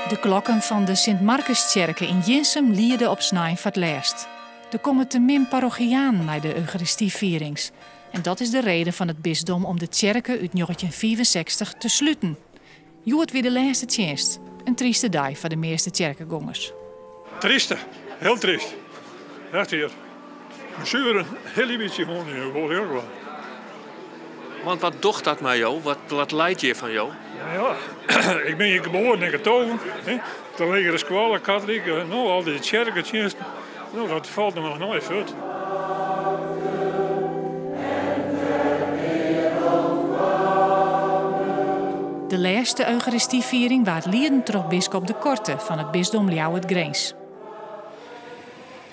De klokken fan de Sint-Markustsjerke yn Jirnsum liede op snein foar it lêst. Der komme te min parochianen nei de eucharistyfierings. En dat is de reden fan it bisdom om de tsjerke út 1965 te sluten. Hjoed wie de lêste tsjinst. In tryste dei foar de measte tsjerkegongers. Tryste, hiel tryst. Echt wier. Suver in hiel bytsje gewoan, wol hiel wel. Want wat docht dat mei jo? Wat leit hjir fan jo? Ja, ik bin hjir geboren en getogen. De legere skoalle, katolyk, no, al dy tsjerketsjinsten. No, dat falt noch noait fuort. De lêste eucharistyfiering waard lieden troch biskop De Korte fan it bisdom Ljouwert-Grins.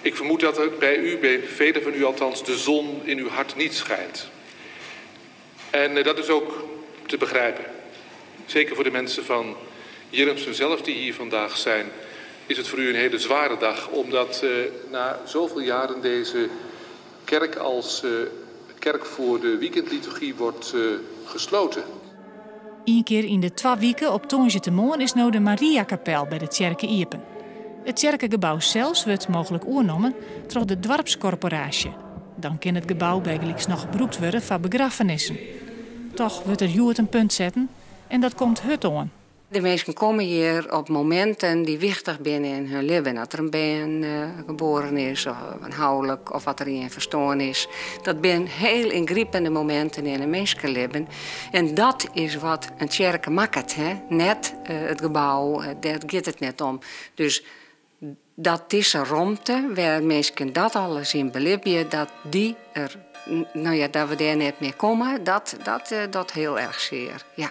Ik vermoed dat er bij u, bij velen van u althans, de zon in uw hart niet schijnt. En dat is ook te begrijpen. Zeker voor de mensen van Jirnsum zelf die hier vandaag zijn, is het voor u een hele zware dag, omdat na zoveel jaren deze kerk als kerk voor de weekendliturgie wordt gesloten. Ien kear yn de 2 wiken op tongersdeitemoarn is no de Mariakapel by de tsjerke iepen. It tsjerkegebou sels wurdt mooglik oernommen troch de doarpskorporaasje. Dan kin it gebou bygelyks noch brûkt wurde foar begraffenissen. Toch wurdt der hjoed in punt setten en dat komt hurd oan. De minsken komme hjir op mominten dy't wichtich binne yn hun libben. As der in bern geboren is, of in houlik, of as der ien ferstoarn is. Dat binne hiel yngripende mominten yn in minskelibben. En dat is wat in tsjerke makket. Hè? Net it gebou, dêr giet it net om. Dus dat dizze romte, wêr minsken dat alles yn belibje, dat dy er, no ja, dat we dêr net mear komme, dat docht hiel erch sear. Ja.